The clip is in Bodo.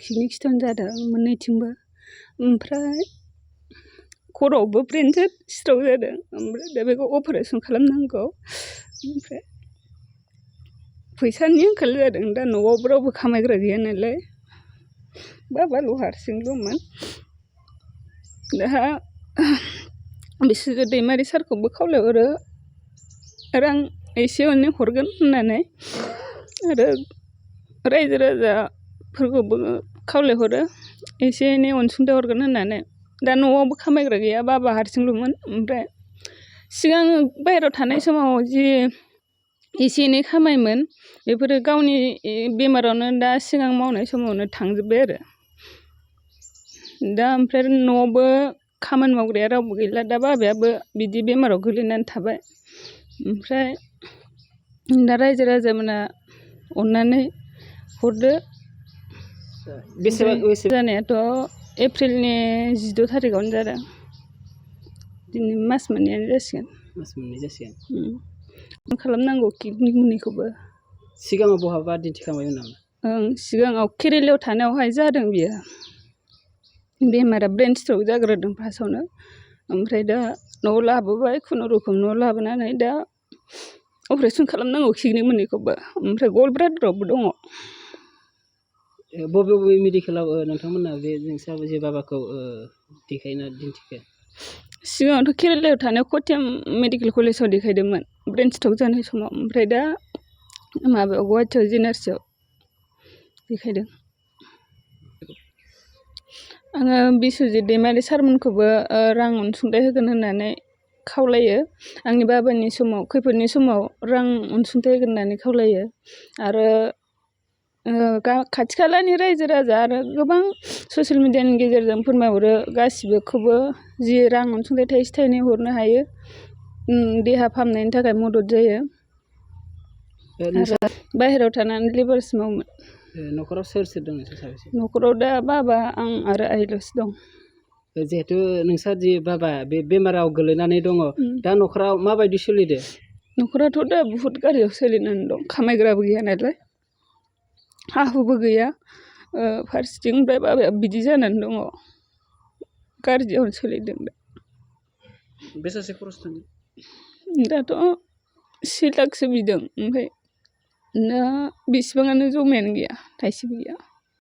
किडनि स्टन जादों मोननैथिंबो। ओमफ्राय खर'आवबो ब्रेन स्ट्रक जादों। ओमफ्राय दा बेखौ अपारेसन खालामनांगौ। ओमफ्राय फैसानि आंखाल जादों। दा न'आवबो रावबो खामायग्रा गैया नालाय बाबाल' हारसिंल'मोन। दा बिसोरो दैमारि सारखौबो खावलायहरो रां एसे एनै हरगोन होननानै, आरो रायजो राजाफोरखौबो खावलायहरो एसे एनै अनसुंथाइ हरगोन होननानै। दा न'आवबो खामायग्रा गैया, बाबा हारसिंल'मोन। ओमफ्राय सिगां बाहेरायाव थानाय समाव जि एसे एनै खामायोमोन बेफोरो गावनि बेमारावनो दा सिगां मावनाय समावनो थांजोब्बाय आरो। दा ओमफ्राय न'आवबो खामानि मावग्राया रावबो गैला। दा बाबायाबो बिदि बेमाराव गोलैनानै थाबाय। ओमफ्राय दा रायजो राजामोना अननानै हरदो। जानायाथ' एप्रिलनि 16 थारिखआवनो जादों। दिनै मास मोननैयानो जासिगोन। खालामनांगौ किडनि मोननैखौबो। सिगाङाव बहाबा दिन्थिखांबायमोन नामा? सिगाङाव केरेलायाव थानायावहाय जादों बियो। बेमारा ब्रेन स्ट्रक जाग्रोदों फार्स्टआवनो। ओमफ्राय दा न'आव लाबोबाय, खुनुरुखुम न'आव लाबोनानै दा अपारेसन खालामनांगौ किडनि मोननैखौबो। ओमफ्राय गल ब्लाडारावबो दङ। बबे बबे मेडिकेलाव नोंथांमोना बे नोंस्रा जे बाबाखौ देखायना दिन्थिखो? सिगाङावथ' केरेलायाव थानाय क'ट्याम मेडिकेल कलेजाव देखायदोंमोन ब्रेन स्ट्रक जानाय समाव। ओमफ्राय दा माबायाव गुवाहाटियाव जिएनआरसिआव देखायदों। आङो बिस्वजित दैमारि सारमोनखौबो रां अनसुंथाइ होगोन होननानै खावलायो। आंनि बाबानि समाव खैफोदनि समाव रां अनसुंथाइ होगोन होननानै खावलायो। आरो खाथि खालानि रायजो राजा आरो गोबां ससियेल मिडियानि गेजेरजों फोरमायहरो गासिबोखौबो जि रां अनसुंथाइ थाइसे थाइनै हरनो हायो देहा फाहामनायनि थाखाय मदद जायो। बाहेरायाव थानानै लेबार्स मावोमोन। न'खराव सोर सोर दं नोंसोर साबेसे? न'खराव दा बाबा आं आरो आइल'सो दं। जिहेथु नोंस्रा जि बाबा बे बेमाराव गोलैनानै दङ, दा न'खराव माबायदि सोलिदो? न'खराथ' दा बुहुत गाज्रियाव सोलिनानै दं। खामायग्राबो गैया नालाय, हा हुबो गैया। फारसेथिं ओमफ्राय बाबाया बिदि जानानै दङ, गाज्रियावनो सोलिदों दा। बेसेसो खरस थांदों? दाथ' 1 लाखसो बिदों। ओमफ्राय दा बेसेबाङानो जमायानो गैया, थाइसेबो गैया।